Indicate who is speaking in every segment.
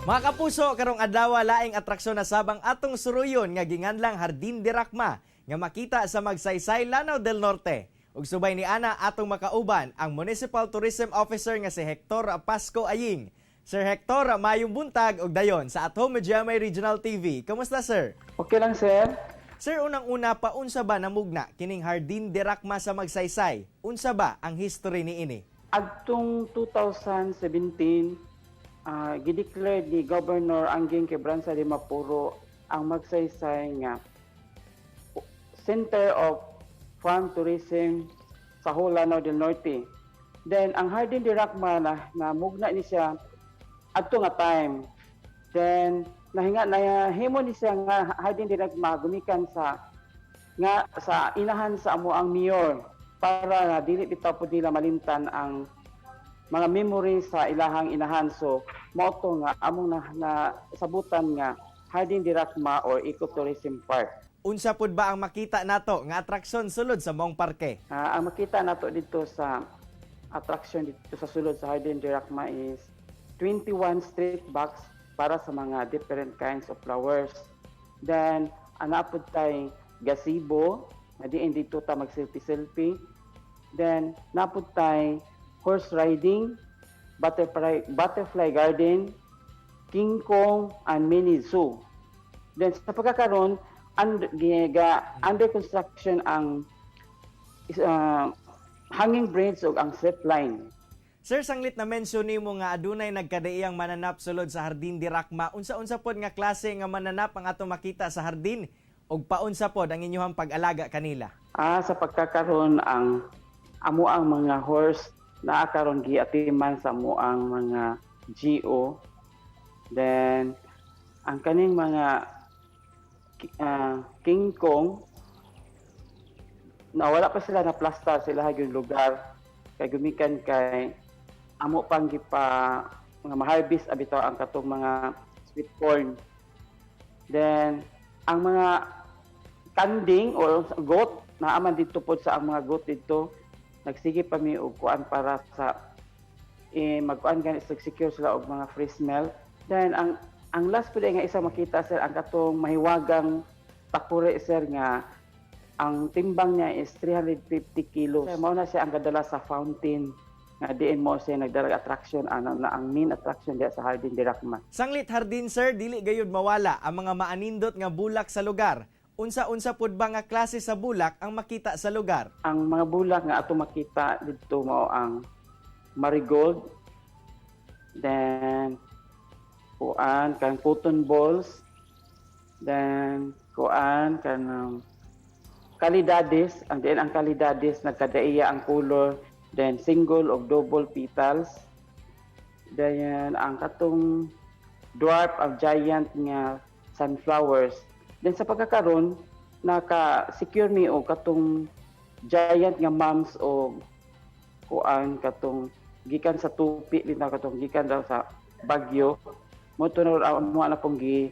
Speaker 1: Mga kapuso, karong adlaw laing atraksyon na sabang atong suruyon nga ginganlang Hardin de Racma nga makita sa Magsaysay, Lanao del Norte. Ug subay ni ana, atong makauban ang Municipal Tourism Officer nga si Hector Pasco Aying. Sir Hector, mayong buntag ug dayon sa At Home with GMA Regional TV. Kamusta, sir?
Speaker 2: Okay lang, sir.
Speaker 1: Sir, unang-una, paunsa ba namugna kining Hardin de Racma sa Magsaysay? Unsa ba ang history ni ini?
Speaker 2: Adtong 2017, gideclare ni Governor Angging Quibranza Dimaporo ang Magsaysay nga Center of Farm Tourism sa whole Lanao del Norte. Then ang Hardin de Racma na mugna ni siya adto nga time. Then nahinga na himo ni siya nga Hardin de Racma gumikan sa nga sa inahan sa amo ang mayor para na dili bitaw pud nila malimtan ang mga memory sa ilahang inahan. So mao to nga among na sabutan nga Hardin de Racma or Ecotourism Park.
Speaker 1: Unsa pud ba ang makita nato nga atraksyon sulod sa maong parke?
Speaker 2: Ang makita nato dito sa attraction dito sa sulod sa Hardin de Racma is 21 street box para sa mga different kinds of flowers. Then ana pud tay gazebo nga diin dito ta mag selfie selfie. Then naa pud tay horse riding, butterfly garden, King Kong and mini zoo. Then sa pagkakaroon under construction ang hanging bridge ug ang zip line.
Speaker 1: Sir, sanglit na mention nimo nga adunay nagkadaiyang mananap sulod sa Hardin de Racma. Unsa-unsa pod nga klase nga mananap ang atong makita sa hardin ug paunsa pod ang inyong pag-alaga kanila?
Speaker 2: Sa pagkakaroon, ang amo ang mga horse naa karon giatiman sa amo ang mga GO. Then ang kaning mga King Kong na wala pa sila na plaster sila yung lugar kay gumikan kay amo pang gipa mga ma-harvest abitaw ang katong mga sweet corn. Then ang mga kanding or goat naaman dito pod sa ang mga goat dito, nagsige pa mi og kuan para sa eh, magkuan gani secure sila og mga fresh milk. Then ang last pud nga isa makita, sir, ang katong mahiwagang takure, sir, nga ang timbang niya is 350 kilos. Sir, mao na siya ang gadala sa fountain nga diin mo siya nagdala attraction ano na ang main attraction diya sa Hardin de Racma.
Speaker 1: Sanglit hardin, sir, dili gayud mawala ang mga maanindot nga bulak sa lugar. Unsa-unsa pud ba nga klase sa bulak ang makita sa lugar?
Speaker 2: Ang mga bulak nga ato makita didto mao ang marigold, then kuan kan cotton balls, then kuan kan kalidades, ang diin ang kalidades nagkadaiya ang color, then single o double petals. Then ang katong dwarf of giant nga sunflowers. Then sa pagkakaron naka-secure mi og katong giant nga mums o kuan katong gikan sa tupi din na katong gikan daw sa Bagyo mo to na mo na pong gi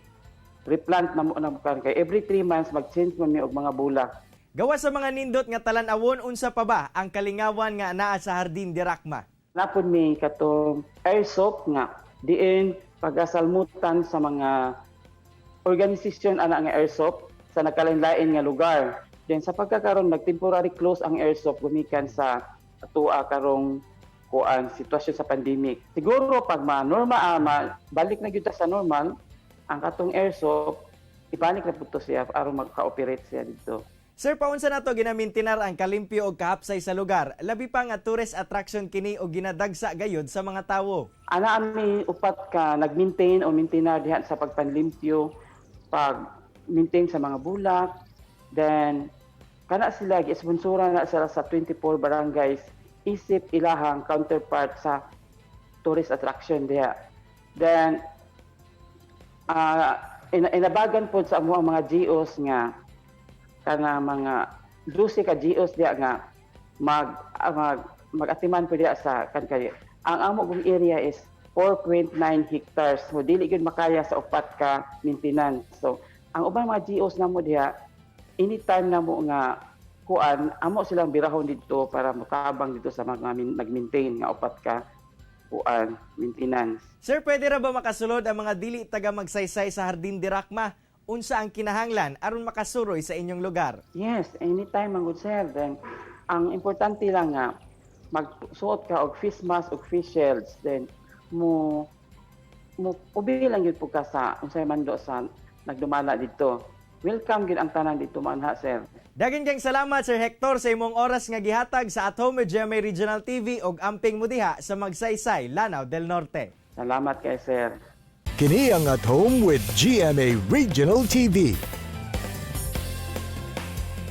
Speaker 2: replant na mo na kan kay every 3 months mag-change man mi og mga bulak.
Speaker 1: Gawa sa mga nindot nga talan-awon, unsa pa ba ang kalingawan nga naa sa Hardin de Racma?
Speaker 2: Naa pod mi katong airsoft nga diin pagasalmutan sa mga organisasyon ana nga airsoft sa nagkalain-lain nga lugar. Then sa pagkakaroon nag-temporary close ang airsoft gumikan sa atoa karong kuan sitwasyon sa pandemic. Siguro pag ma-normal, balik na gyud ta sa normal, ang katong airsoft ibalik na pud to siya aron magka-operate siya dito.
Speaker 1: Sir, paunsa nato ginamintinar ang kalimpyo og kahapsay sa lugar? Labi pa nga tourist attraction kini og ginadagsa gayud sa mga tawo.
Speaker 2: Ana ami upat ka nag-maintain o maintainer diha sa pagpanlimpyo, pag maintain sa mga bulak. Then kana sila gi-sponsora na sila sa 24 barangays isip ilahang counterpart sa tourist attraction diha. Then inabagan pod sa amo ang mga GOs nga kana mga 12 ka GOs diha nga mag magatiman po diha sa kan kay ang amo kong area is 4.9 hectares, so dili gyud makaya sa upat ka maintenance. So ang ubang mga GOs namo diha, anytime namo nga kuan, amo silang birahon didto para motabang dito sa mga nag-maintain nga upat ka kuan maintenance.
Speaker 1: Sir, pwede ra ba makasulod ang mga dili taga Magsaysay sa Hardin de Racma? Unsa ang kinahanglan aron makasuroy sa inyong lugar?
Speaker 2: Yes, anytime man gud, sir. Then ang importante lang nga magsuot ka og face mask og face shields, then mo mo ubi lang gyud pud ka sa unsay mando sa nagdumala didto. Welcome gyud ang tanan didto manha, sir.
Speaker 1: Daghang kang salamat, Sir Hector, sa imong oras nga gihatag sa At Home with GMA Regional TV og amping mo diha sa Magsaysay, Lanao del Norte.
Speaker 2: Salamat kay sir.
Speaker 3: Kini ang At Home with GMA Regional TV.